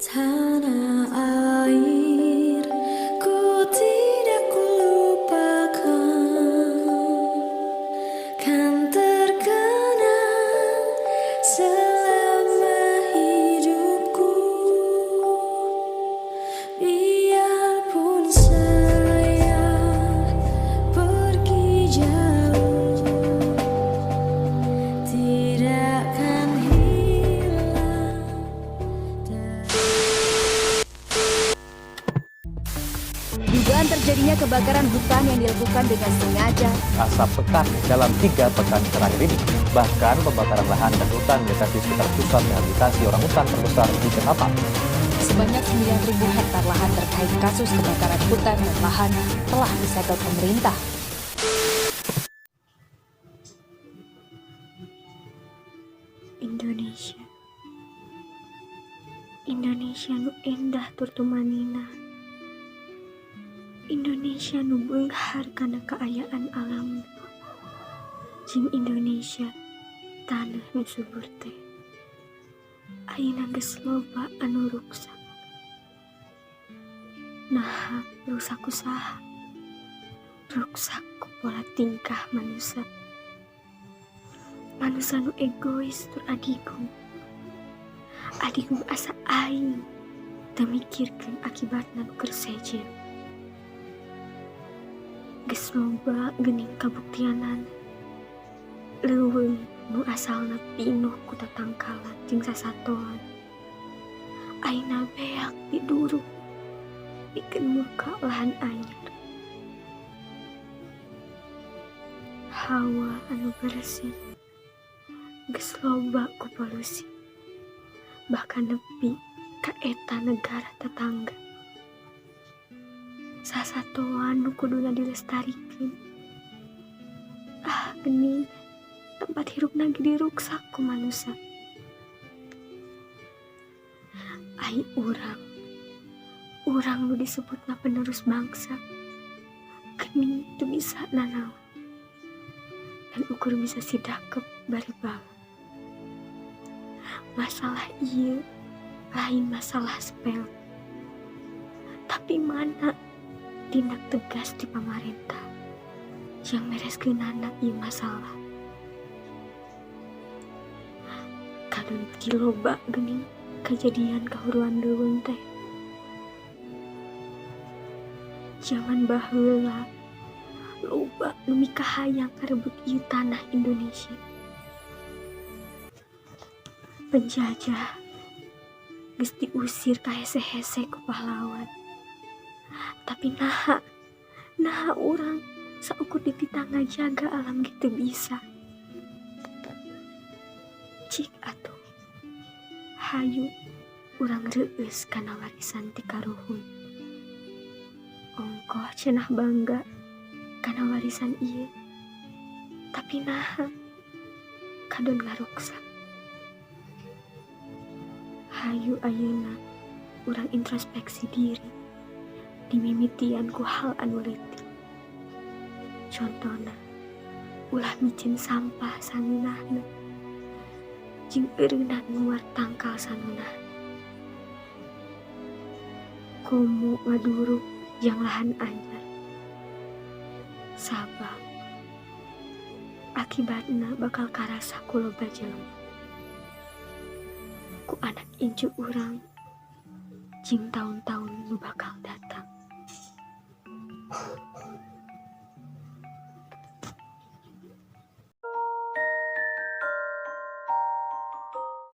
Tanah airku tidak kulupakan, kan terkenang selama hidupku. Biarpun saya pergi jauh, tidak akan hilang. Dugaan terjadinya kebakaran hutan yang dilakukan dengan sengaja. Asap pekat dalam 3 pekan terakhir ini. Bahkan pembakaran lahan dan hutan mendekati sekitar pusat rehabilitasi orang hutan terbesar di Ketapang. Sebanyak 9.000 hektar lahan terkait kasus kebakaran hutan dan lahan telah disegel pemerintah. Indonesia. Indonesia nu endah tur tumaninah. Indonesia nu beunghar kana kaayaan alamna. Jeung Indonesia taneuh nu subur teh. Ayeuna geus loba anu ruksak. Naha ruksak ku saha? Ruksak ku pola tingkah manusa. Manusa nu egois tur adigung. Adigung asa aing teu mikirkeun akibatna nu keur sejen. Geus loba geuning kabuktianana. Leuweung nu asalna pinuh ku tatangkalan jeung sasatoan ayeuna beak diduruk pikeun muka lahan anyar. Hawa anu bersih geus loba ku polusi, bahkan nepi ka eta negara tetangga. Sasatoan nu kuduna dilestarikeun, ah geuning tempat hirupna ge diruksak ku manusa. Ai urang, urang nu disebutna penerus bangsa, geuning teu bisa nanaon dan ukur bisa sidakep bari bala. Masalah ieu lain masalah sepele, tapi mana tindak tegas ti pamarentah jang mereskeunana ieu masalah? Kadon beuki loba geuning kajadian kahuruan leuweung teh. Jaman baheula loba nu mikahayang ngarebut ieu tanah Indonesia. Penjajah geus diusir kahese-hese ku pahlawan. Tapi naha, naha urang saukur dititah ngajaga alam ge teu bisa? Cik atuh, hayu urang reueus kana warisan ti karuhun. Ongkoh cenah bangga kana warisan ieu, tapi naha kadon ngaruksak? Hayu ayeuna urang introspeksi diri dimimitian ku hal anu leutik. Contona, ulah miceun sampah sangeunahna jeung eureunnan nguar tangkal sangeunahna. Komo ngaduruk jang lahan anyar. Sabab akibatna bakal karasa ku loba jelema, ku anak incu urang jeung taun-taun nu bakal datang.